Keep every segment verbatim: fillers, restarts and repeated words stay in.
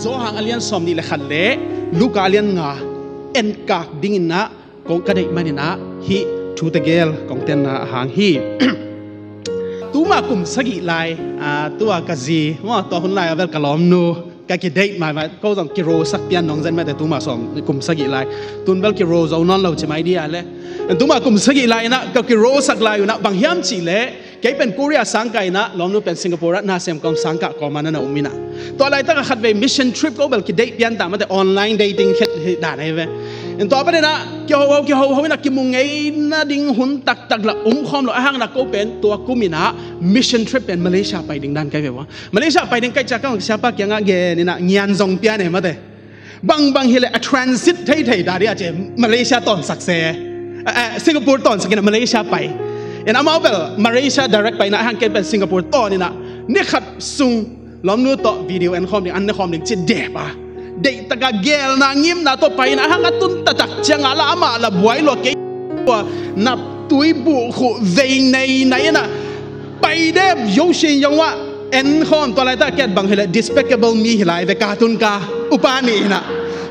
Johan a lian sawmnih le khat le Luka a lian nga enkak dingin ah kong ka deih manin ah hih thu tegel kong tenna ahang hi. Tuma kum sagih lai, ah, tua ka zi maw, tua hun lai a bel ka lawmnu ka kideih maimai, ko zong kirosak pian nong zen mate, tuma sawm kum sagih lai. Tun bel kiro zo nawn lo ci mai dia le. Tuma kum sagih lai in ah ka kirosak lai un ah bang hiam cih leh, kei pen Korea sang kah in ah lawmnu pen Singapore ah nasem kawm sang kah kawm ah na na um in ah, tua laitak a khatvei mission trip ko bel kideih pian ta mate, online dating khet hi dan ahi ve. In tua panin ah kihoho kihoho in ah kimu ngei nading hun taktak la um khawm lo, ahang in ah ko pen tua kum in ah mission trip pen Malaysia pai ding dan ka hi ve ua. Malaysia pai ding ka hih ciang ka siapa kiangah gen in ah ngian zong pian e mate. Bangbang hileh a transit theithei ta dih a ci, Malaysia tawnsak se. Eh, eh, Singapore tawnsak in ah Malaysia pai. In amau bel Malaysia direct pai in ah, ahang kei pen Singapore tawn in ah, ni khat sung lawmnu tawh video en khawm ding, an ne khawm ding ci dep a, deihtak a gelna ngimna tawh pai in ah, ahang a tun taktak ciang ah la amah la buai lua kei ua, nap tui buh khuh vei nei nai in ah pai dep, yo sin yong uah en khawm, tua laitak ket bang hileh Despicable Me hi lai ve, cartoon ka upa nih in ah.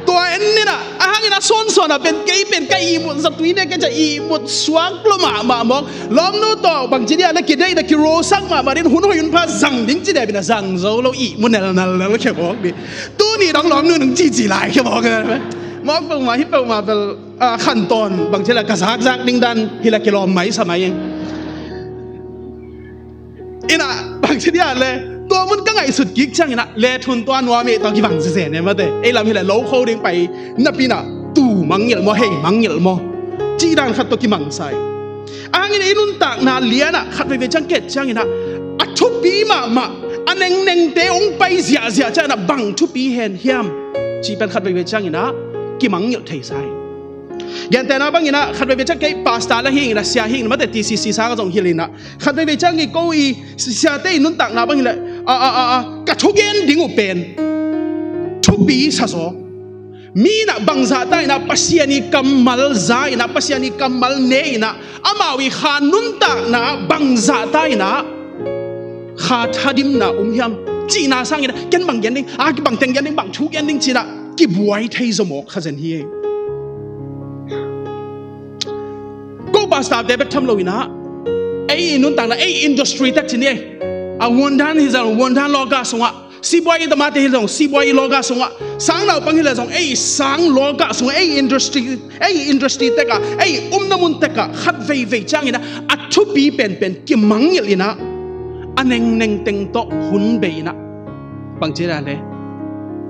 Tua en in ah, ahang in ah sawnsawn ah pen kei pen ka ihmut zatui ne kei ca ihmut suak lo mahmah mawk. Lawmnu tawh bang ci dia le kideih na kirosak mahmah din, hun hoih hun pha zang ding ci dep in ah zang zo lo, ihmu nelnal lel khe mawk dih. Tuni dong lawmnu nung cici lai khe mawk. Mawk peuhmah hi peuhmah bel, ah, khantawn bang ci la ka zakzak ding dan hi la kilawm mai sa mai ing. In ah bang ci dia le tua mun ka ngaihsut kik ciang in ah le thun tua nuam e, tua kibang zezen e mate. Ei lam hileh lo kho ding pai napi in ah tu mangngilh maw, hei mangngilh maw, cih dan khat tawh kimangsa hi. Ahang in ah i nuntakna lian ah khat veivei ciang ket ciang in ah a thupi mahmah a nengnengte hong pai ziahziah ciang in ah bang thupi hen hiam cih pen khat veivei ciang in ah kimangngilh thei sa hi. Gentehna bang in ah khat veivei ciang kei pastor la hi in ah, sia hi in ah mate, T C C sang ah zong hilh in ah khat veivei ciang i ko i siate i nuntakna bang hileh, a, a, a, a, ka thugen ding uh pen thupi sa zaw. Mi in ah bangzah ta in ah Pasian i kammal za in ah, Pasian i kammal ne in ah, amau i kha nuntakna bangzah ta in ah kha thadimna um hiam cihna sang in ah, ken bang gen ding, a, bang teng gen ding, bang thu gen ding ci in ah kibuai thei zaw mawk kha zen hi. Ko pastorte bek tham lo in ah, ei i nuntakna, ei industry tek ci ni ei. A, wondan hi zong, wondan lawka sungah, sibuai i tamate hi zong, sibuai i lawka sungah, sang naupang hileh zong, ei sang lawka sungah, ei industry, ei industry tekah, ei umna mun tekah khat veivei ciang in ah a thupi penpen kimangngilh in ah, a nengneng teng tawh hun bei in ah, bang ci dia le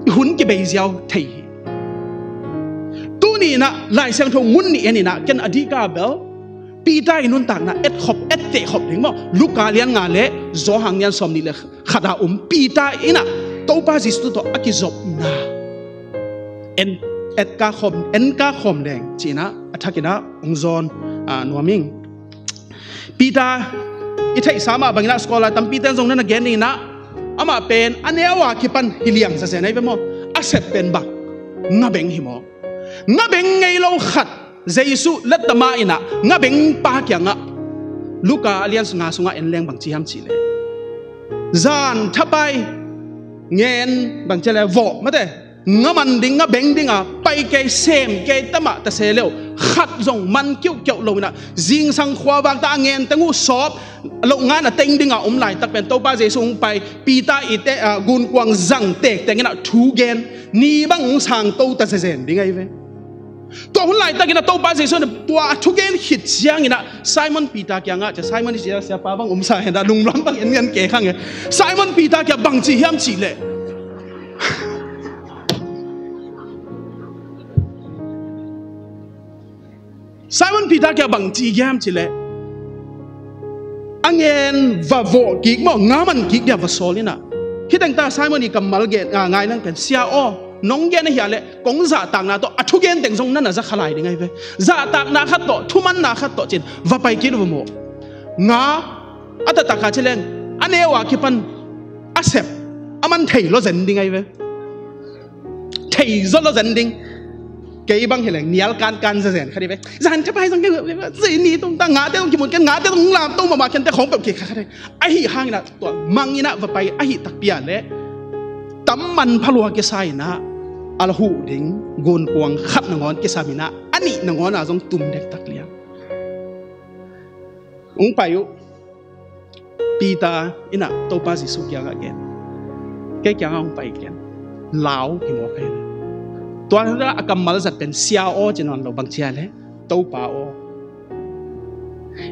i hun kibei ziau thei hi. Tuni in ah Lai Siangtho mun nih en in ah ken a dih ka bel Peter i nuntakna etkhop, ettehkhop ding maw, Luka lian nga le Johan lian sawmnih le khat a um Peter in ah Topa Jesu tawh a kizopna en, etkak khawm, enkak khawm leng ci in ah a thak in ah hong zawn, a, nuam ing. Peter i theihsa mah bang in ah scholar tampite in zong na na gen in ah, amah pen a neu a kipan hi liang zazen ahi ve maw. A sep pen bang, ngabeng hi maw. Ngabeng ngei lo khat Jesu letta mah in ah ngabengpa kiangah, Luka a lian nga sungah en leng bang ci hiam cih leh, zan thapai ngen bang ci le vawh mate, nga man ding, nga beng ding a pai kei, sem kei ta mah ta se leh, khat zong man kiuhkiuh lo in ah zingsang khuavak ta a ngen teng uh sawp loh ngan a teng ding a om laitak pen Topa Jesu hong pai, Peter i te, a, gunkuang zang tekteng in ah thu gen, ni bang hong sang to ta zezen ding ahi ve. Tua hun laitak in ah Topa Jesu in ah tua a thugen khit ciang in ah Simon Peter kiangah, cia Simon i cia siapa bang om sa hen ah, lunglam bang en ngen kei khang e. Simon Peter kiang bang ci hiam cih leh, Simon Peter kiang bang ci hiam cih leh, a ngen va vawh kik maw, nga man kik dia va sawl in ah, hih teng ta Simon i kammal gen, a, ngai leng pen, Sia aw, nong gen ahi a leh kong zahtakna tawh a thugen teng zong na na za kha lai ding ahi ve. Zahtakna khat tawh, thumanna khat tawh ci in va pai kik uh va maw. Nga a taktak a ci leng, a neu a kipan a sep a man thei lo zen ding ahi ve. Thei zaw lo zen ding. Kei bang hi leng nial kankan zazen kha dih ve. Zan thapai zong kei, zan ni tung ta ngate zong kimun ken, ngate zong lam to mahmah ken te khawng peuh kei kha kha dih. Ahi hang in ah tua mang in ah va pai ahi takpi a leh, ta manpha lua kisa in ah, a la huh ding gunkuang khat nangawn kisam in ah, a nih nangawn ah zong tum dektak liang. Hong pai uh. Peter in ah Topa Jesuh kiangah gen, kei kiangah hong pai ken, lau hi mawk hi. Tua a kammal zat pen Sia aw ci nawn lo, bang ci a leh Topa aw.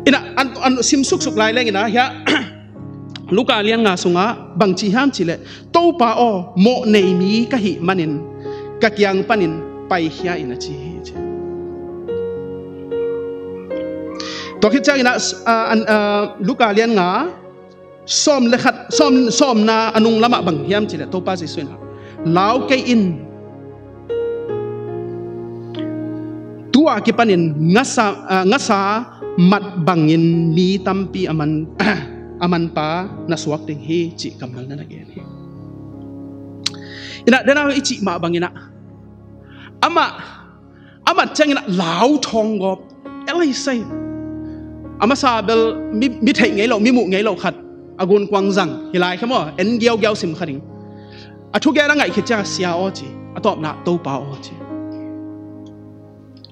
In ah an, an sim suksuk lai leng in ah hiah Luka lian nga sungah bang ci hiam cih leh, Topa aw, mawh nei mi ka hih manin ka kiang panin paikhia in, a ci hi, ci. Tua khit ciangin ah, ah, an, ah, Luka lian nga sawm le khat, sawm, sawmna a nung lamah bang hiam cih leh Topa Jesuh in ah, lau kei in, tua kipanin ngasa, ah, ngasa mat bangin mi tampi a man, a manpa na suak ding hi, cih kammal na na gen hi. In ah, den a i cih mah bangin ah, amah, a mat ciangin ah lau thawng gawp. Elei sei. A masa bel mi, mi theih ngei lo, mi muh ngei lo khat a gunkuang zang hi lai kha maw, en giaugiau sim kha ding. A thugen a ngaih khit ciangah Sia aw ci, a tawpna Topa aw ci.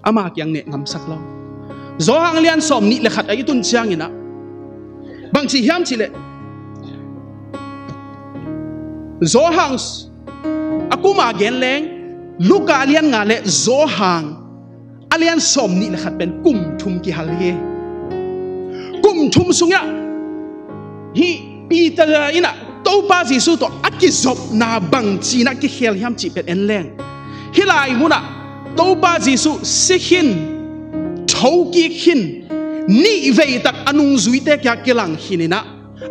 Ama kiang neh ngamsak lo. Johan lian sawm nih le khat a i tun ciangin ah bang ci hiam cih leh, Johan a kuma gen leng, Luka lian nga le Johan a lian sawm nih le khat pen kum thum kihal hi. Kum thum sungah hih Peter in ah Topa Jesuh tawh a kizopna bang ci-in ah kikhel hiam cih pen en leng, hih lai munah Topa Jesuh si khin, thokik khin, nihvei tak a nungzuite kiang kilang khin in ah,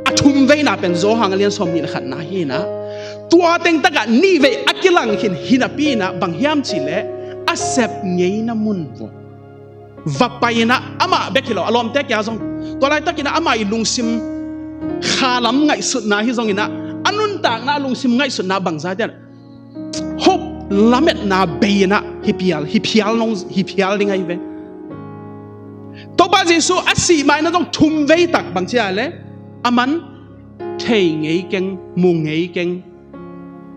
a thumveina pen Johan a lian sawm nih le khatna hi in ah, tua teng takah nihvei a kilang khin hi napi in ah bang hiam cih leh, a sep ngeina mun vua va pai in ah, amah bek hi lo, a lawmte kiang zong, tua laitakin ah amah i lungsim khalam ngaihsutna hi zongin ah, a nuntakna a lungsim ngaihsutna bangzah dian, hope lametna bei in ah hi phial, hi phial nong, hi phial ding ahi ve. Topa Jesuh a sih ma in ah zong thumvei tak bang ci a leh, a man thei ngei keng, mu ngei keng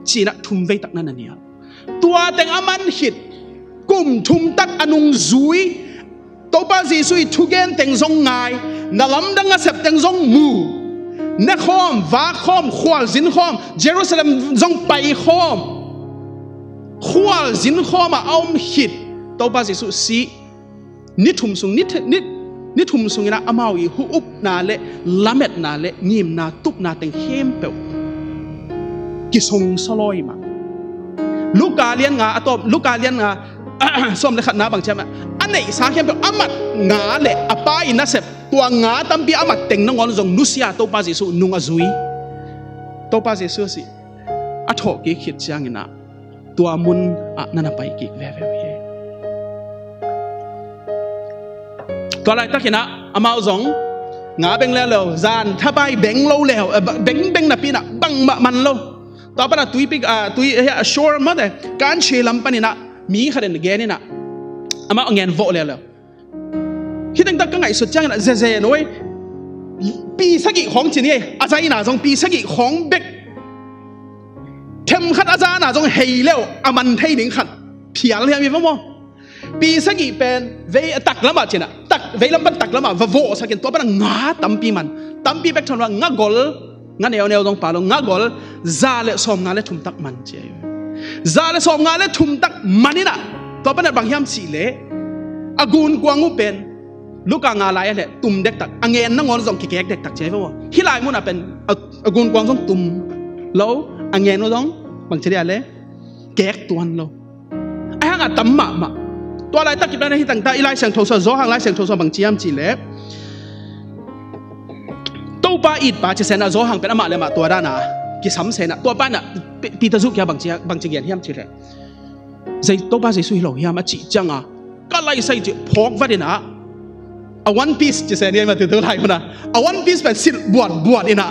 ci-in ah thumvei tak na na nial. Tua teng a man khit, kum thum tak a nungzui, Topa Jesuh i thugen teng zong ngai, na lamdang a sep teng zong mu, ne khawm, vak khawm, khualzin khawm, Jerusalem zong pai khawm, khualzin khawm ah a om khit, Topa Jesuh si ni thum sung, ni, ni, ni thum sungin ah amau i hu-upna le lametna le ngimna tupna teng khempeuh kisungsaw lawi mah. Luka lian nga a tawp, Luka lian nga sawm le khatna bang ci hiam, a neihsa khempeuh a mat nga le a pa i nasep, tua nga tampi a mat teng nangawn zong nusia Topa Jesuh nung a zui. Topa Jesuh si a thawhkik khit ciangin ah tua mun ah na na paikik veve uh hi. Tua laitakin ah amau zong nga beng leuleu, zan thapai beng lo leu, eh, ba-, beng, beng napi in ah bangmah man lo. Tua pan ah tuipi, ah, tui, eh, shore mawte, kan chi lam panin ah mi khat in gen in ah amau a ngen vawh leuleu. Hih tengtak ka ngaihsut ciangin ah zeze nuai, pi sagih khawng ci ni, a zaina zong pi sagih khawng bek, themkhat a zana zong hei leu a man thei ding khat phial hiam i va maw? Pi sagih pen vei a taklamah ci-in ah, tak, veilam pan taklamah va vawhsakin tua pan ah nga tampi man, tampi bek thon va nga gol, nga neuneu zong pha lo, nga gol za le sawmnga le thum tak man ci ahi. Za le sawmnga le thum tak man in ah, tua pan ah bang hiam cih leh, a gunkuang uh pen Luka nga lai a leh tum dektak, a ngen nangawn zong kikek dektak ci ahi ve maw. Hih lai mun ah pen a, a gunkuang zong tum lo, a ngen uh zong bang ci dia leh kek tuan lo. Ahi hangah tam mahmah. Tua laitak i pan ah hih tengtak i Lai Siangtho sung, Johan Lai Siangtho sung bang ci hiam cih leh, Topa itpa ci sen ah Johan pen amah le amah tua dan a kisam sen ah, tua pan ah Pi-, Peter Jesuh kiang bang ci, bang ci gen hiam cih leh, zei Topa Jesuh hi lo hiam a cih ciang a, ka lai sai cih phawk vat in ah, a one piece ci sen hi mah tutu lai mun ah, a one piece pen silh buatbuat in ah,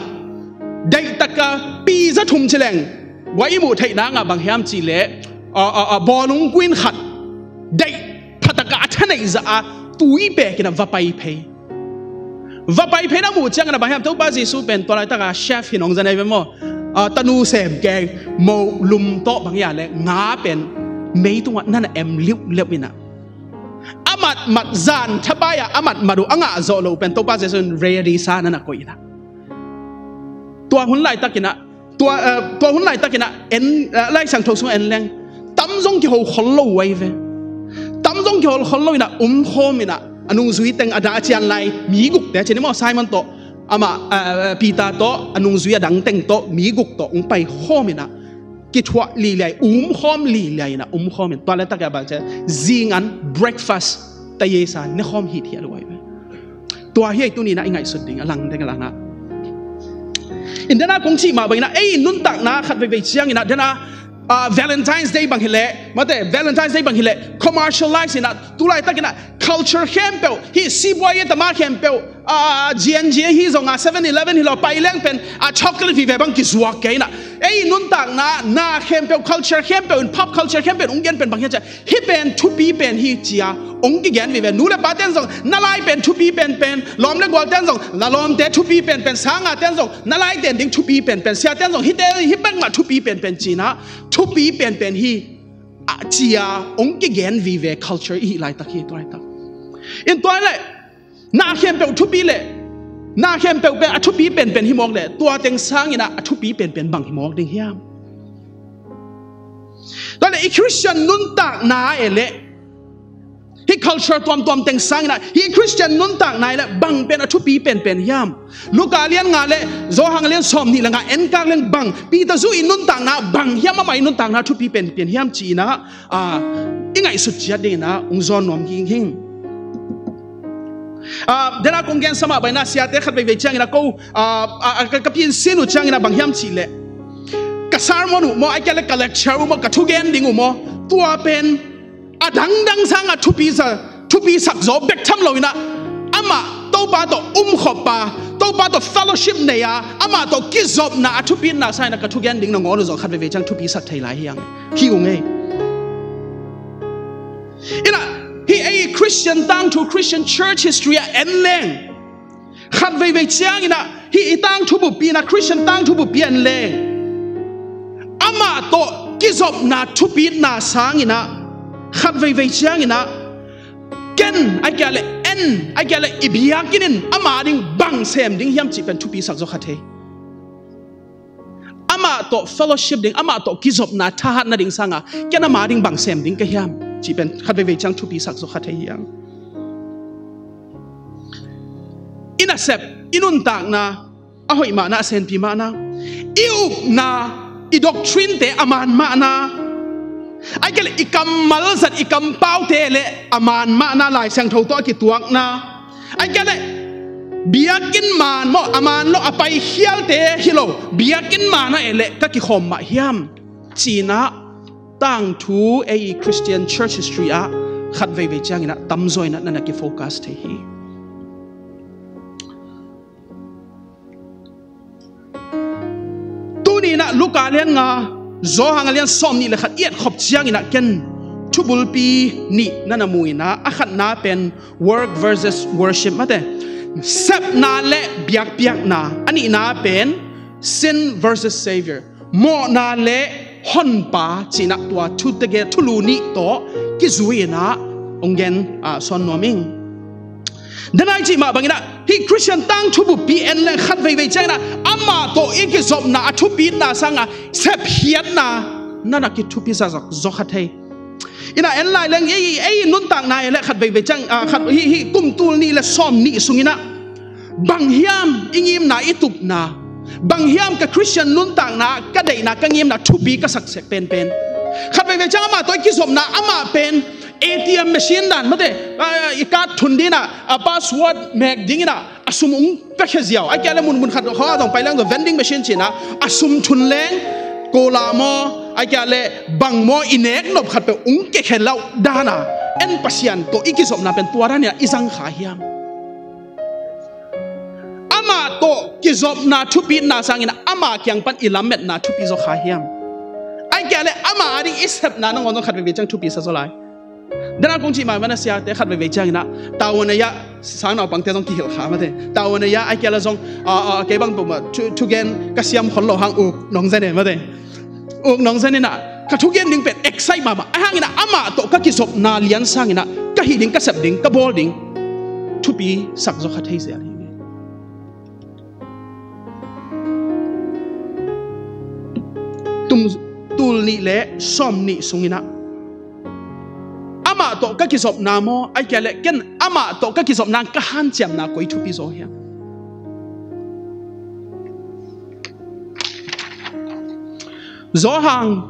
daih tak a pi za thum ci leng, guai i muh theih nang ah bang hiam cih leh, a, a, a, bawlung kuin khat daih pha tak a, a thaneih zah a tui pek in ah va pai phei. Va pai phei na muh ciangin ah bang hiam, Topa Jesuh pen tua laitak a chef hi nong za nei ve maw? ah, tanu sem keng, mo lum tawh bang hia le nga pen mei tungah na na em liuliu inah, a matmat zan thapai-ah a matmat uh a ngah zawh loh pen Topa Jesu in ready sa na na koih inah. Tua hun laitakinah, tua, eh, tua hun laitakinah en, eh, Lai Siangtho sung en leng tam zong kiho khol lo uh ahi ve. Tam zong kiho khol lo inah umkhawm inah a nungzui teng a dah a cian lai mi gukte ci ni maw, Simon tawh, amah, eh, eh, Peter tawh, a nungzui a dang teng tawh, mi guk tawh hong paikhawm inah kithuah liliai, umkhawm liliai inah umkhawm in. Tua laitak a bang ci a, zingan breakfast tayesa nekhawm hithiat uh ahi ve. Tua hi ei tuni inah i ngaihsut ding a lang deng a langah. In dena kong cih mah bang inah ei nuntakna khat veivei ciang inah dena, ah, Valentine's Day bang hileh, mate, Valentine's Day bang hileh commercialize inah, tu laitakinah culture khempeuh, hih sibuai e tama khempeuh, ah, G N G ahi zongah seven eleven hi lo pai leng pen, ah, chocolate vive bang kizuak kei inah. Ei nuntakna, na khempeuh, culture khempeuh in, pop culture khempeuh in hong gen pen bang hiam ci a, hih pen thupi pen hi ci a hong kigen vive. Nu le pa ten zong na lai pen thupi penpen, lawm le gual ten zong na lawmte thupi penpen, sanga ten zong na lai ten ding thupi penpen, sia ten zong hihte hih bek mah thupi penpen ci inah thupi penpen hi, ah, ci a hong kigen vive culture i hih laitak hi, tua laitak. In tua leh na khempeuh thupi leh, na khempeuh pen a thupi penpen hi mawk leh, tua teng sang inah a thupi penpen bang hi mawk ding hiam? Tua leh i Christian nuntakna e leh, hih culture tuamtuam teng sang inah hih Christian nuntakna e leh bang pen a thupi penpen hiam? Luka lian nga le Johan lian sawm nih le nga en kak leng bang, Peter zu i nuntakna bang hiam, amah i nuntakna thupi penpen hiam ci inah, ah, i ngaihsut ciat ding inah hong zawn nuam ging hing. Ah, dena kong gensa mah bang inah siate khat veivei ciang inah ko, ah, ah, ah, ka, ka piansin uh ciang inah bang hiam cih leh, ka sermon uh maw, ahih kei leh ka lecture uh maw, ka thugen ding uh maw, tua pen a dangdang sangah thupi sa, thupi sak zaw bek tham lo inah, amah Topa tawh umkhop a, Topa tawh fellowship nei a, amah tawh kizopna a thupitna sang inah ka thugen ding nangawn uh zong khat veivei ciang thupi sak thei lai hi hang. Hi ung ei. Inah hih ei Christian tangthu, Christian church history ah en leng, khat veivei ciang inah hih i tangthu buppi inah, Christian tangthu buppi ah en leng, amah tawh kizopna thupitna sang inah khat veivei ciang inah ken, ahih kei leh en, ahih kei leh i biakinn in ama ding bang sem ding hiam cih pen thupi sak zaw kha thei. Amah tawh fellowship ding, amah tawh kizopna thahat nading sanga ken ama ding bang sem ding ka hiam cih pen khat veivei ciang thupi sak zaw kha thei hi hang. I nasep, i nuntakna a hoih mahna, a senpi mahna, i upna, i doctrine-te a man mahna, ahih kei leh i kammal zat, i kampaute leh a man mahna, Lai Siangtho tawh a kituakna, ahih kei leh biakinn man maw, a man lo, a paikhialte hi lo, biakinn man ah e leh ka kikhawm mah hiam ci inah tangthu ei Christian church history ah khat veivei ciang inah tamzaw inah na na kifocus thei hi. Tuni inah Luka lian nga, Johan lian sawm nih le khat i etkhop ciang inah ken thubulpi nih na na mu inah, a khatna pen work versus worship, mate, sepna le biakpiakna, a nihna pen sin versus Savior, mawhna le honpa ci inah tua thutege thulu nih tawh kizui inah hong gen, ah, sawn nuam ing. Dena i cih mah bang inah hih Christian tangthu buppi en leng khat veivei ciang inah amah tawh i kizopna a thupitna sanga sepkhiatna na na kithupi sa zaw, zaw kha thei. Inah en lai leng ei, ei nuntakna e leh khat veivei ciang, ah, khat, hih, hih kum tul nih le sawm nih sung inah bang hiam i ngimna, i tupna, bang hiam ka Christian nuntakna, ka deihna, ka ngimna thupi ka sak sek penpen. Khat veivei ciang amah tawh i kizopna, amah pen A T M machine dan, mate, ah, i card thun ding inah, a password mek ding inah a sum hong piakhia ziau, ahih kei leh mun, mun khat khawng ah zong pai leng zong vending machine ci inah a sum thun leng, cola maw, ahih kei leh bang maw, i nek nop khat peuh hong kikhia loh dan a, en Pasian tawh i kizopna pen tua dan inah i zang kha hiam? Amah tawh kizopna thupitna sang inah ama kiang pan i lametna thupi zaw kha hiam? Ahih kei leh ama a ding i sepna nangawn zong khat veivei ciang thupi sa zaw lai. Dena kong cih mah bang inah siate khat veivei ciang inah tavuan a, Sang naupangte zong kihilh kha mate. Tau ana ya a kiala zong, a, a, kei bang puma thu, thugen ka siam khol lo hang uk nong zen e mate. Uk nong zen inah ka thugen ding pen excite mahmah. A hanginah amah tawh ka kizopna lian sanginah ka hih ding, ka sep ding, ka bawl ding thupi sak zaw kha thei zel hi. Tum, tul nih le sawm nih sunginah amah tawh ka kizopna maw, a kiala ken amah tawh ka kizopna ka hanciamna koi thupi zaw hiam? Zawhang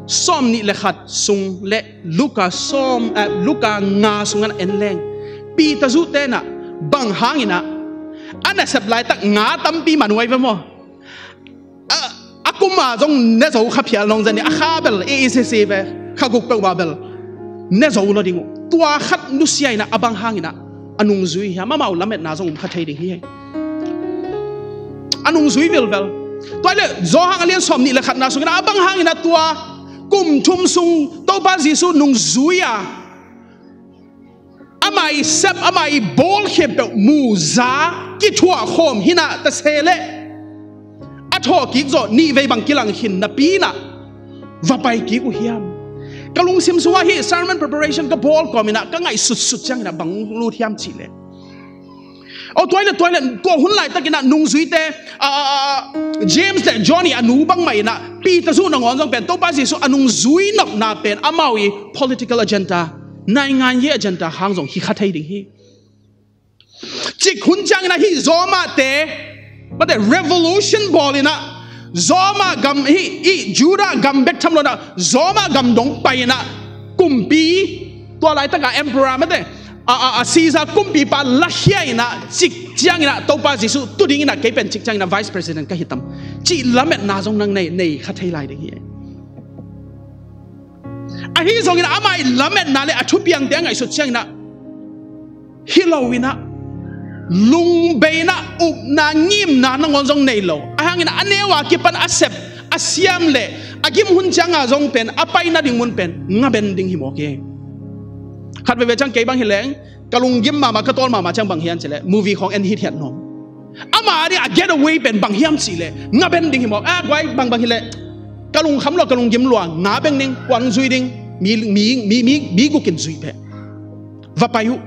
sawm nih le khat sung le Luka sawm, eh, Luka nga sungah en leng, Peter zuhte inah bang hanginah a nasep laitak nga tampi man huai ve maw? A, a kuma zong ne zo kha phial nong zen hi, a kha bel i, i sisi ve, kha guk peuhmah bel ne zo lo ding uh. Tua khat nusia inah a bang hanginah a nungzui hiam, amau lametna zong um kha thei ding hi. A nungzui vilvel. Tua le Zawhang a lian sawm nih le khatna sunginah a bang hanginah tua kum thum sung Topa Jesuh nungzui a, amah i sep, amah i bawl khempeuh muza kithuah khawm hinah ta se leh a thawh kik zawh nih vei bang kilang khin napi inah va pai kik uh hiam? Ka lungsim sungah hih sermon preparation ka bawl kawm inah ka ngaihsutsut cianginah bang lut hiam cih leh, aw, tua le, tua le, tua hun laitakinah nungzuite, a, a, a, James le John i a nu bangmah inah Peter zuh nangawn zong pen Topa Jesuh a nungzui nopna pen amau i political agenda, naingan ye agenda hang zong hi kha thei ding hi. Cik hun cianginah hih Roma te, mate, revolution bawl inah Roma gam, hih, hih Judah gam bek tham lo inah Roma gam dong pai inah kumpi, tua laitaka emperor mate, a, a, a, Caesar kumpipa lakhia inah cik cianginah Topa Jesuh tu dinginah kei pen cik cianginah vice president ka hi tam cih lametna zong nang nei, nei kha thei lai ding hi. Ahi zongin amah i lametna le a thupiangte a ngaihsut cianginah hi lo inah, lungbeina, upna, ngimna nangawn zong nei lo. A hanginah a neu a kipan a sep, a siam le a gim hun cianga zong pen a pai nading mun pen ngaben ding hi mawk hi. Khat veve ciang kei bang hi leng ka lunggim mahmah, ka tawl mahmah ciang bang hiam cih leh movie khawng en hithiat nuam. Ama ding a getaway pen bang hiam cih leh ngaben ding hi mawk. A guai, bang bang hi leh ka lungkham lua, ka lunggim lua, nga beng ding, kuan zui ding, mi, mi, mi, mi, mi gukin zui peh. Va pai uh.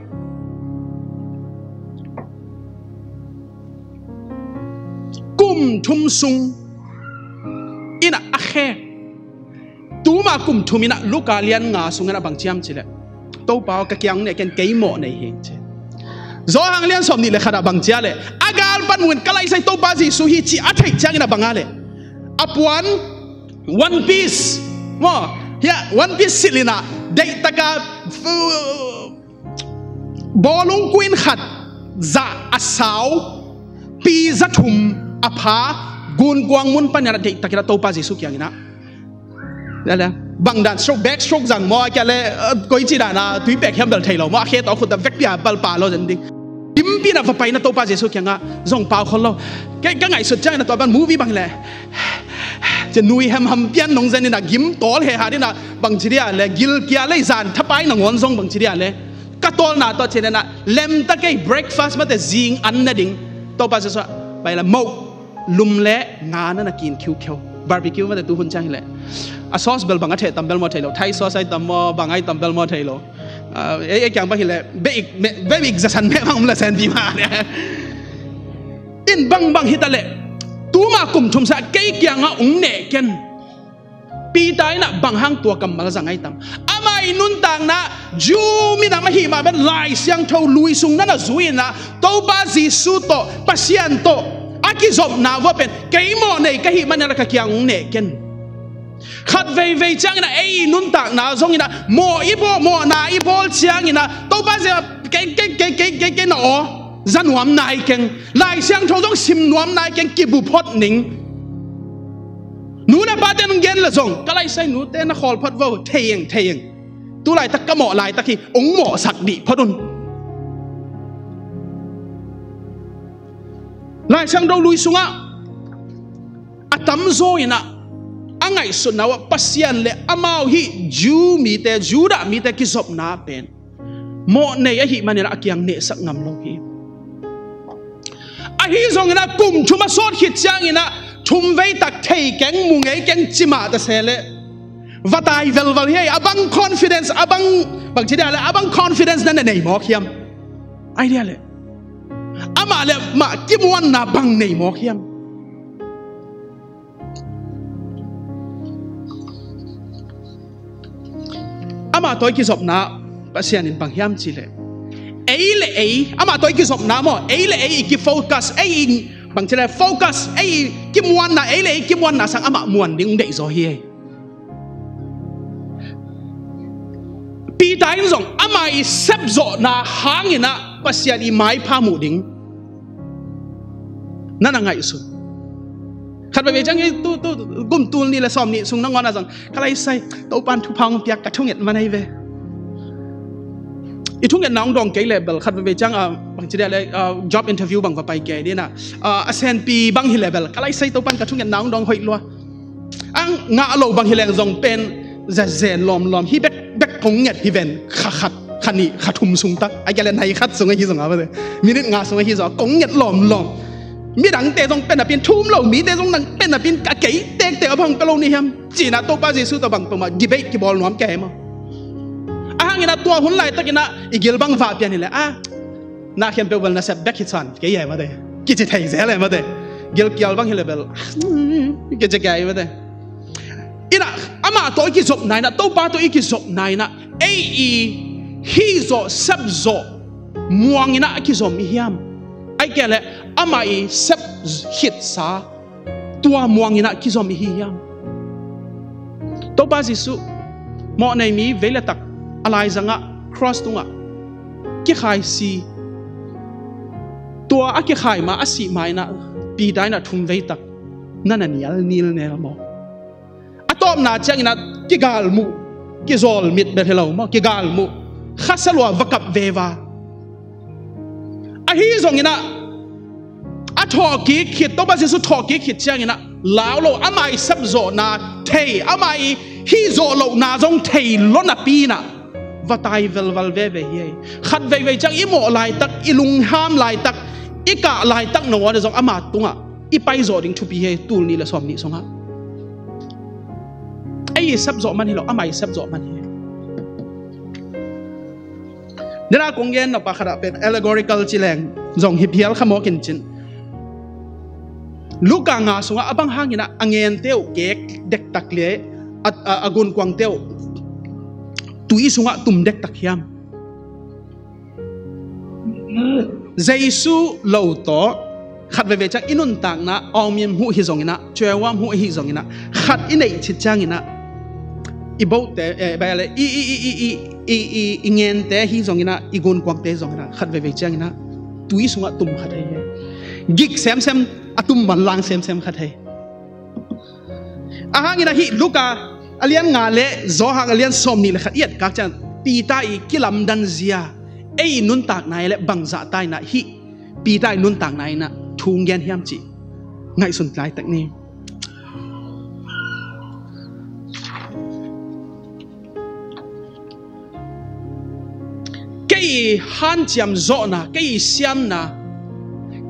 Kum thum sung inah a khe. Tuma kum thum inah Luka lian nga sungin a bang ci hiam cih leh, Topa aw, ka kiang ne ken, kei mawh nei hi, ci. Johan lian sawm nih le khat ah bang ci a leh, a gal pan mungin ka laisai Topa Jesuh hi ci a theih ciangin a bang a leh, a puan one piece maw, hiah one piece silh inah deihtak a, bawlung kuin khat zah a sau, pi za thum a pha, gunkuang mun panin a deihtak inah Topa Jesuh kiang inah, bang dan stroke, back stroke zang maw, a kia leh, eh, koi ci dan a tuipek hiam bel thei lo maw, a khe tawh khut a vekpi a palpah lo zen ding. Gimpi inah va pai inah Topa Jesuh kiangah zong pau khol lo. Kei ka ngaihsut ciangin a tua pan movie bang hi leh, ci nui hemham pian nong zen inah gim tawl hehat inah bang ci dia leh, gilkial lei zan thapai nangawn zong bang ci dia leh, ka tawlna tawh ci inah lemta kei, breakfast mate, zing an na ding. Topa Jesuh ah pai leh, moh, lum le nga na na kin khiukheu. Barbecue mate tu hun ciang hi leh, a sauce bel bang a theh tam bel maw thei lo, Thai sauce ai tam maw, bang ai tam bel maw thei lo. Ah, ei, ei kiang bang hi leh, beh ik, beh ik zasan meh bang um la sen pi mah leh. In bang bang hi ta leh, tuma kum thum sa kei kiangah ung neh ken. Peter inah bang hang tua kammal zang ai tam. Amah i nuntakna, Jew minam ahih mah bel Lai Siangtho lui sung na na zui inah, Topa Jesuh tawh, Pasian tawh a kizopna vua pen, kei mawh nei ka hih manin a ka kiang ung neh ken. Khat veivei ciangin a ei i nuntakna zong inah mawh i bawl, mawhna i bawl ciangin a Topa Jesuh, kei, kei, kei na aw, za nuam nai keng. Lai Siangtho zong sim nuam nai keng, kibu phot ning. Nu le pate nong gen le zong, ka laisai nute na khawl phot vo, thei eng, thei eng. Tu laitak ka mawh laitak hi, ong mawhsak dih phot un. Lai Siangtho lui sungah a tamzaw inah a ngaihsutna uh ah Pasian le amau hih Jew mite, Judah mite kizopna pen Mawh nei ahih manin a kiang nehsak ngam lo hi. Ahi zongin ah kum thum a sawt khit ciangin ah thumvei tak thei keng, mu ngei keng ci mah ta se leh va tai velval hi. A bang confidence, a bang, bang ci dia leh, a bang confidence na na nei mawk hiam? Ai dia leh, amah le mah kimuanna bang nei mawk hiam? Amah tawh i kizopna Pasian in bang hiam cih leh, ei le ei, amah tawh i kizopna maw, ei le ei i kifocus, ei i bang cih leh focus, ei i kimuanna, ei le ei kimuanna sang amah muan ding deih zaw hi ei. Peter in zong amah i sepzawhna hangin ah Pasian i maipha muh ding na na ngaihsun. Khat veivei ciang hi, tu, tu, kum tul nih le sawm nih sung nangawn ah zong ka lai sai, Topan thupha hong piak, ka thunget man ahi ve. I thungetna hong dawng kei leh bel khat veivei ciang, ah, bang ci dia leh, ah, job interview bang va pai kei ding ah, ah, a senpi bang hi leh bel ka lai sai, Topan ka thungetna hong dawng hoih lua. A ngah lo bang hi leng zong pen zezen lawmlawm hi bek, bek kong nget hi ven, kha khat, kha nih, kha thum sung tak, a kia le nai khat sung ahi zong a mate, minute nga sung ahi zong a kong nget lawmlawm. Midangte zong pen a pin thum lo, mite zong nang pen a pin ka kei tektek a bang pia lo ni hiam? Ci-in ah Topa Jesu tawh bang peuhmah debate kibawl nuam kei maw. A hangin ah tua hun laitakin ah i gil bang vah pian hi leh, ah, na khempeuh bel na sep bek hi san kei hi mate, kici thei zel hi mate. Gilkial bang hi leh bel kici kei hi mate. In ah amah tawh i kizopna in ah, Topa tawh i kizopna in ah ei i hihzawh sepzawh muang in ah a kizom i hiam? Ai kia leh amah i sep khitsa tua muang in ah kizom i hi hiam? Topa Jesu mawh nei mi vei le tak a laizangah cross tungah kikhai si, tua a kikhai ma a sih ma in ah Peter in ah thumvei tak na na nial nilnel maw? A tawpna ciangin ah kigalmuh, kizawlmit bel hi lo maw, kigalmuh, khasia lua va kap veva. Ahi zongin ah a thawhkik khit, Topa Jesu thawhkik khit ciangin ah lau lo, amah i sepzawhna thei, amah i hihzawh lohna zong thei lo napi in ah va tai velval veve hi ei. Khat veivei ciang i mawh laitak, i lungham laitak, i kah laitak nangawn ah zong ama tungah i paizawh ding thupi hi ei, tul nih le sawm nih sungah. Ei i sepzawh man hi lo, amah i sepzawh man hi ei. Nidang kong gen nop a khat ah pen allegorical ci leng zong hi phial kha mawk in cin. Luka nga sungah a bang hangin ah a ngente uh kek dektak le a, a, a gunkuangte uh tui sungah tum dektak hiam? Jesu lo tawh khat veivei ciang i nuntakna awngmin hmuh hi zongin ah, cuawa hmuh hi zongin ah, khat i neih cit ciangin ah i bohte, eh, bale, i, i, i ngente hi zongin ah, i gunkuangte zongin ah khat veivei ciangin ah tui sungah tum kha thei hi. Gik semsem, a tum manlang semsem kha thei. A hangin ah hih Luka a lian nga le Johan a lian sawm nih le khat i et kak ciang Peter i kilamdan zia, ei i nuntakna i le bangzah ta in ah hih Peter i nuntakna in ah thu gen hiam cih ngaihsun lai tek ni. Kei i hanciam zawhna, kei i siamna,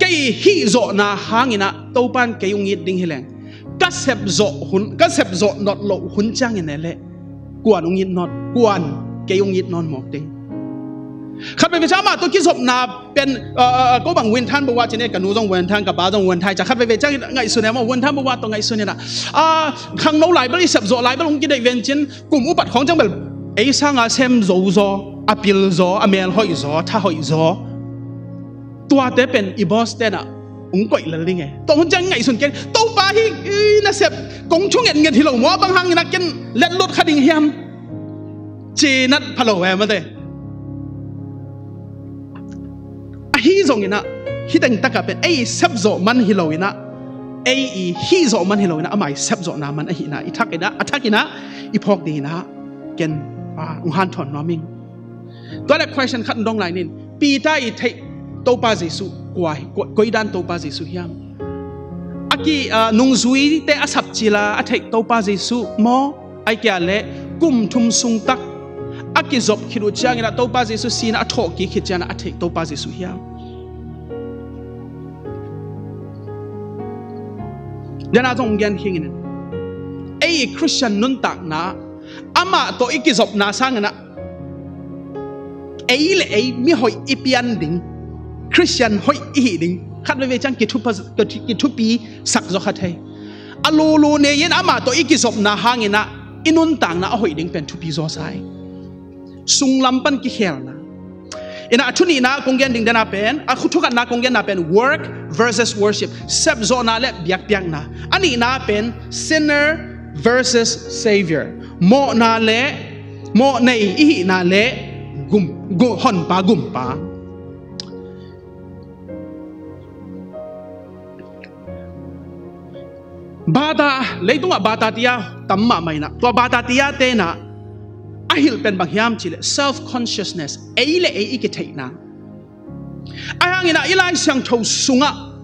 kei i hihzawhna hangin ah Topan kei hong it ding hi leng, ka sepzawh hun, ka sepzawh nat loh hun ciangin e leh kuan hong it nawn, kuan kei hong it nawn mawk ding. Khat veivei ciang amah tawh kizopna pen, ah, ah, ah, ko bang Win Than Bo Wa cin e, ka nu zong Win Than, ka pa zong Win Than, ca khat veivei ciang ngaihsun e maw, Win Than Bo Wa tawh ngaihsun in ah, ah, khangno lai bel i sepzawh lai bel hong kideih ven cin, kum upat khawng ciang bel ei sanga sem zo zaw, a pil zaw, a mel hoih zaw, tha hoih zaw. Tuate pen i boss ten ah hong koih lel ding e. Tua hun ciang ngaihsun keng, Topa hih, i nasep kong thungetnget hi lo maw, bang hangin ah ken letlut kha ding hiam? Cinat pha lo e mate. Ahi zongin ah hih teng takah pen ei i sepzawh man hi lo in ah, ei i hihzawh man hi lo in ah, amah i sepzawhna man ahihna i thak in ah, a thak in ah i phawk ding in ah ken, ah, hong hanthawn nuam ing. Tua le question khat hong dong lai ning. Peter i theih Topa Jesu kua hi, ko-, koidan Topa Jesu hiam? A ki, ah, nungzuite a sapcil a a theih Topa Jesu maw? Ai kia le kum thum sung tak a kizop khit uh ciangin ah Topa Jesuh si-in ah a thawhkik khit ciangin ah a theih Topa Jesuh hiam? Dena zong gen khing in, ei i Khristian nuntakna, amah tawh i kizopna sangin ah ei le ei mihoih i pian ding, Khristian hoih i hih ding khat veivei ciang kithupa, kithupi sak zaw kha thei. A lulu nei-in amah tawh i kizopna hangin ah i nuntakna a hoih ding pen thupi zaw sa hi. Sunglam pan kikhelna. Inah a thu nihna kong gen ding dena pen, a thu khatna kong genna pen work versus worship. Sepzawhna le biakpiakna. A nihna pen sinner versus savior. Mawhna le mawhnei i hihna le gum, gu, honpa gumpa. Bata, leitungah bata tia tam mahmah inah, tua bata tia tenah a hilh pen bang hiam cihleh self consciousness, ei le ei i kitheihna. Ahi hanginah i Lai Siangtho sungah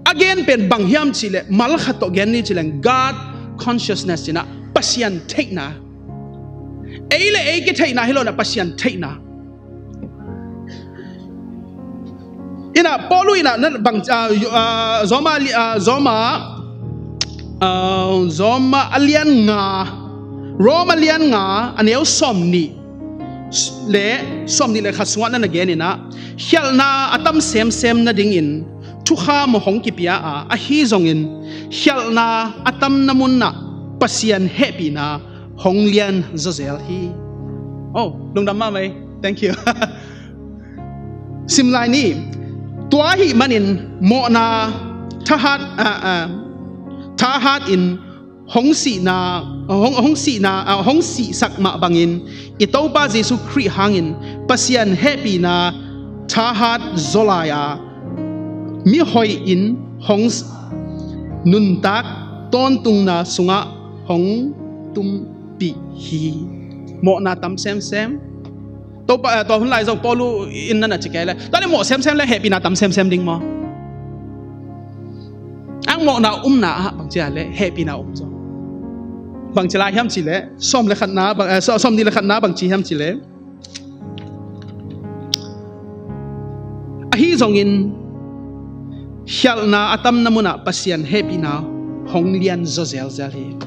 a gen pen bang hiam cihleh, mal khat tawh gen ni cihleh God consciousness cinah Pasian theihna. Ei le ei kitheihna hi lo inah Pasian theihna. Inah Paulu inah na bang, ah, yu-, ah, Roma li-, ah, Roma, ah, Roma a lian nga, Roma lian nga a neu sawmnih le sawmnih le khat sungah na na gen inah, khialhna a tam semsem nadingin thukham hong kipia a, ahi zongin khialhna a tamna munah Pasian hehpihna hong lian zawzel hi. Oh, lungdam mahmah ei. Thank you. Sim lai ni. Tua ahih manin mawhna thahat, ah, ah, thahat in hong sihna, hong, hong sihna, ah, hong sihsak mah bangin i Topa Jesuh Khrih hangin Pasian hehpihna thahat zaw lai a, mihoih in hong s-, nuntak tawntungna sungah hong tumpih hi. Mawhna tam semsem. Topa, eh, tua hun lai zong Paulu in na na ci kei le, tua le mawh semsem le hehpihna tam semsem ding maw? Ang mawhna umna ah bang ci a le hehpihna um zaw. Bang ci lai hiam cihleh, sawm le khatna, bang, eh, sawm, sawmnih le khatna bang ci hiam cihleh, ahi zongin khialhna a tamna munah Pasian hehpihna hong lian zaw zelzel hi.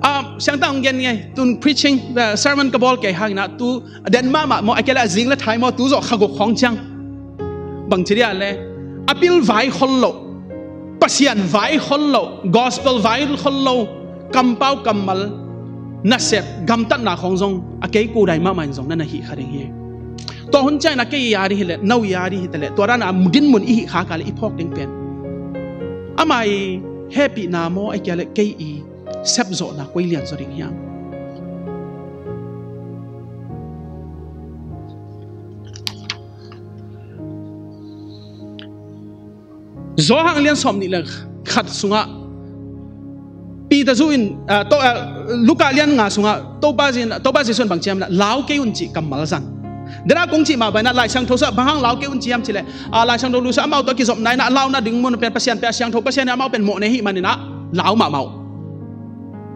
Ah, siangtang hong gen ngei, tun preaching, eh, sermon ka bawl kei hanginah tu den mahmah maw, a kei le a zing le thai maw, tu zawh kha guk khawng ciang. Bang ci dia le, a pil vai khol loh, Pasian vai khol loh, gospel vai khol loh, kampau kammal, nasep, gamtatna khawng zong a kei kudai mahmah in zong na na hih kha ding hi. Tua hun ciangin a kei i a dih hileh, no i a dih hitaleh, tua dan a dinmun i hih khak a le i phawk ding pen, ama i hehpihna maw, a kei le kei i sepzawhna koi lian zaw ding hiam? Johan lian sawmnih le khat sungah Peter zu in, ah, to, ah, Luka lian nga sungah Topa Jesuh, Topa Jesuh in bang ci hiam inah, lau kei un cih kammal zang. Dena kong cih mah bang inah, Lai Siangtho sungah bang hang lau kei un ci hiam cihleh, ah, Lai Siangtho lu sungah amau tawh kizopna inah lau nading mun pen Pasian pen a siangtho, Pasian in amau pen mawh nei ahih manin ah lau mahmah uh.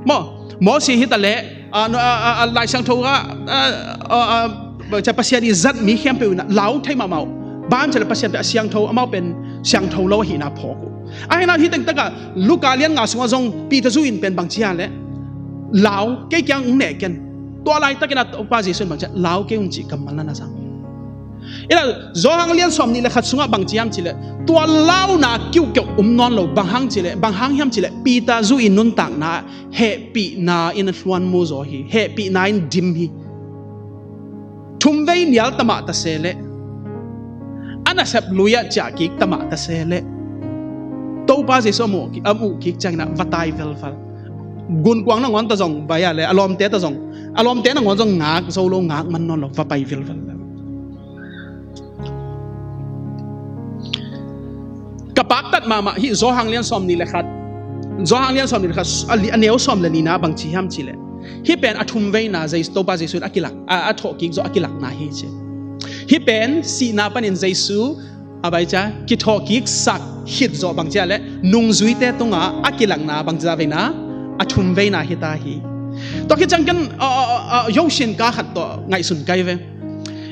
Maw, Moses hitaleh, ah, no, ah, ah, ah, Lai Siangtho ah, ah, ah, ah, Pasian i zat mi khempeuh inah lau thei mahmah uh. Bang cihleh Pasian pen a siangtho, amau pen siangtho lo ahihna phawk uh. Ahi inah hih tengtakah Luka lian nga sungah zong Peter zu in pen bang ci hiam leh, lau, kei kiang hong neh ken. Tua laitakin ah Topa Jesuh in bang ci hiam, lau kei un cih kammal na na zang. Inah Johan lian sawmnih le khat sungah bang ci hiam cihleh, tua launa kiuhkeuh um nawn lo, bang hang cihleh, bang hang hiam cihleh, Peter zu i nuntakna hehpihna in a hluan mu zaw hi, hehpihna in dim hi. Thumvei nial tamah ta se leh, a nasep lui ah ciah kik tamah ta se leh, Topa Jesuh a muh ki-, a muh kik ciangin ah va tai velval. Gunkuang nangawn ta zong vai a le, a lawmte ta zong, a lawmte nangawn zong ngak zo lo, ngak man nawn lo, va pai velval. Ka paktat mahmah hih Johan lian sawmnih le khat, Johan lian sawmnih le khat, a li-, a neu sawm le nihna bang ci hiam cihleh, hih pen a thumveina Jesuh, Topa Jesuh in a kilak, a, a thawhkik zawh a kilakna hi ci. Hih pen sihna panin Jesuh a bai cia kithawhkiksak khit zawh bang ci hiam leh, nungzuite tungah a kilakna bang ci hiam veina, a thumveina hi ta hi. Tua khit ciang ken, a, a, a, a, yosin ka khat tawh ngaihsun kai ve.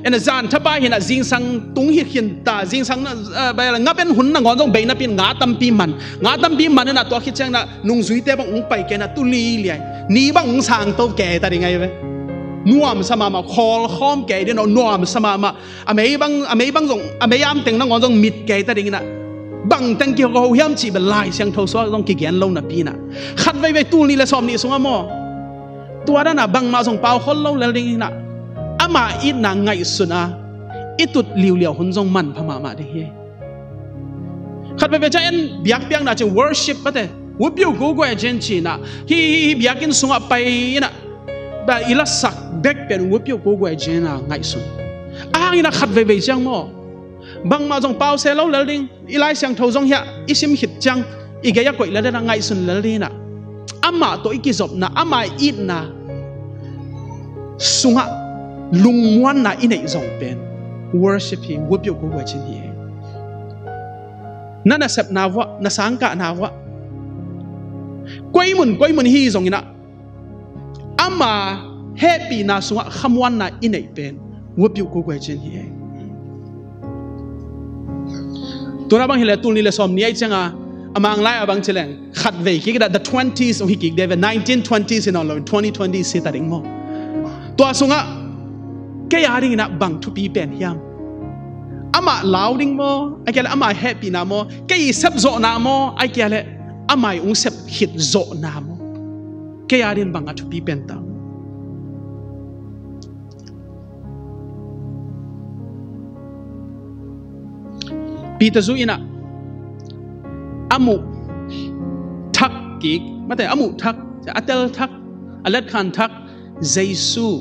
Ena zan thapai hinah zingsang tung hi khin ta, zingsang na, a, bai la nga pen hun nangawn zong bei napi-in nga tampi man. Nga tampi man inah tua khit ciang na nungzuite bang ung pai kei na tu liliai. Ni bang ung sangto kei ta ding ai ve. Nuamsa mahmah, khawl khawm kei ding aw, nuamsa mahmah. A mei bang, a mei bang zong, a mei amteng nangawn zong mit kei ta ding inah. Bang teng kiho hiam cih bel Lai Siangtho sua zong kigen lo napi inah. Khat veivei tul nih le sawm nih sungah maw. Tua dana bangmah zong pau khol lo lel ding hinah. Ama itna ngaihsun a i tut liuliau hun zong manpha mahmah ding hi. Khat veivei ciang en biakpiakna cin worship mate. Wupiu kuguai cin cinah. Hi, hi, hi biakinn sungah pai inah. Ba i lasak bek pen wupiu kuguai cina ngaihsun. A hang inah khat veivei ciang maw. Bangmah zong pau se lo lel ding. I Lai Siangtho zong hiah i sim khit ciang i gei a koih lel dena ngaihsun lel dinah. Amah tawh i kizopna, amah i itna sungah lungmuanna i neih zong pen worship hi, wupiu kuguai cin hi. Na nasepna vuah, na sangkahna vuah. Koimun, koimun hi zong inah. Ama hehpihna sungah khamuanna i neih pen wupiu kuguai cin hi. Tuna bang hileh tul nih le sawm nih ai cianga a manglai a bang cileng khat vei kik dah the twenties ong hi kik deve nineteen twenties in on lo twenty twenty si ta ding maw? Tua sungah kei a ding inah bang thupi pen hiam? Amah lau ding maw? Ai kia le amah hehpihna maw? Kei i sepzawhna maw? Ai kia le amah i ung sep khit zawhna maw? Kei a din bang a thupi pen tam? Peter zu inah a muh thak kik mate, a muh thak, a tel thak, a letkhan thak Jesu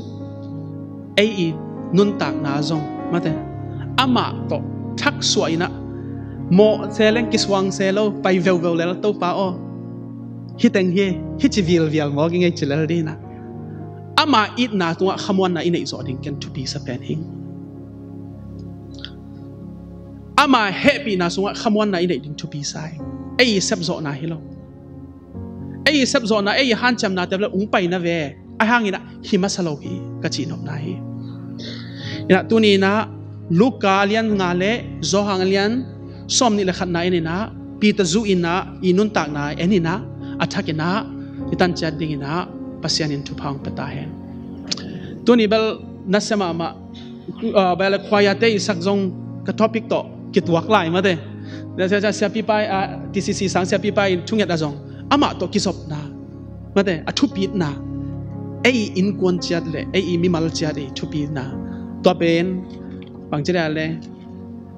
ei i nuntakna zong mate, amah tawh thak suah inah mawh se leng kisuang se lo pai veuveu lel Topa aw. Hi teng hi, hi ci vilvial mawk i ngei ci lel dinah. Ama itna tungah khamuanna i neih zawh ding ken thupi sa pen hing. Ama hehpihna sungah khamuanna i neih ding thupi sa hi. Ei i sepzawhna hi lo. Ei i sepzawhna, ei i hanciamna tep le ung pai na ve. A hang inah hi masa lo hi ka cihnopna hi. Inah tuni inah Luka a lian nga le Johan a lian sawm nih le khatna en inah Peter zu inah i nuntakna en inah a thak inah i tanciat ding inah Pasian in thupha hong pia ta hen. Tuni bel nasia mahmah, uh, bel a choir te i sak zong ka topic tawh kituak lai mate. Sia, sia, sia, siapipa, uh, T C C sang siapipa in thunget a zong amah tawh kizopna mate, a thupitna, ei i innkuan ciat le ei i mimal ciat i thupitna. Tua pen bangci le a le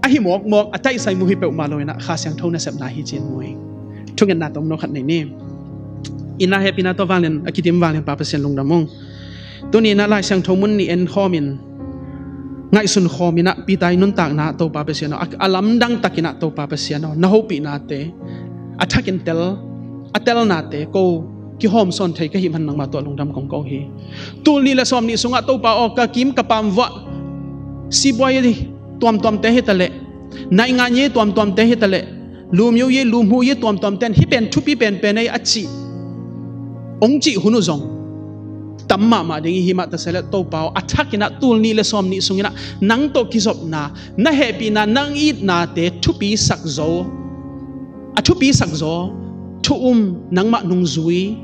a hi mawkmawk a taisai mu hi peuhmah lo inah Kha Siangtho nasepna hi cin mu hi. Thungetna tawm no khat nei ni. Inah hehpihna tawh vanglian a kidim vanglian Pa Pasian lungdam ung. Tuni inah Lai Siangtho mun nih en khawmin ngaihsun khawm inah Peter i nuntakna Topa Pasian aw, a, a lamdang tak inah Topa Pasian aw, na hopihnate a thakin tel, a telnate ko kihawm sawn thei ka hih man nangmah tuah lungdam kong ko hi. Tul nih le sawm nih sungah Topa aw, ka kim ka pam vuah sibuai tuamtuamte hi ta leh, naingan i tuamtuamte hi ta leh, lumyu i lumhu i tuamtuamte in hi pen thupi penpen ei a cih ong cih hun uh zong tam mahmah ding i hi mah ta se le Topa aw, a thak inah tul nih le sawm nih sung inah nang tawh kizopna, na hehpihna, nang itnate thupi sak zo, a thupi sak zo thu um nangmah nungzui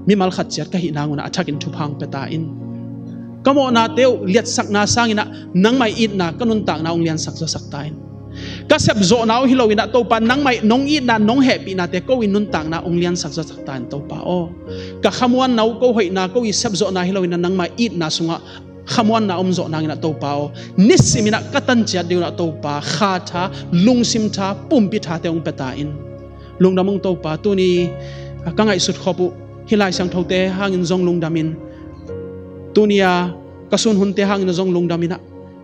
mimal khat ciat ka hih nang unah a thakin thupha hong pia ta in. Ka mawhnate uh liatsakna sang inah nangmah i itna ka nuntakna hong liansak zawsak ta in. Ka sepzawhna uh hi lo inah Topa nangmah i nong itna nong hehpihnate ko i nuntakna hong liansak zawsak ta in Topa aw. Ka khamuanna uh ko hoihna ko i sepzawhna hi lo inah nangmah i itna sungah khamuanna om zawh nang inah Topa aw, nisim inah ka tanciat ding unah Topa kha tha, lungsim tha, pumpi thate hong pia ta in. Lungdam ung Topa, tuni ka ngaihsut khop uh hih Lai Siangthote hangin zong lungdam in, tuni a ka sun hunte hangin zong lungdam inah,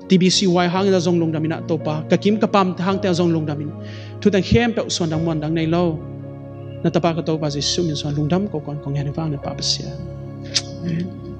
T B C Y hangin zong lungdam inah Topa, ka kim ka pamte hangte zong lungdam in, thuteng khempeuh suandang muandang nei lo na tapa ka Topa Jesuh min suan lungdam ko kong ngen hi vang na Pa Pasian. Amen.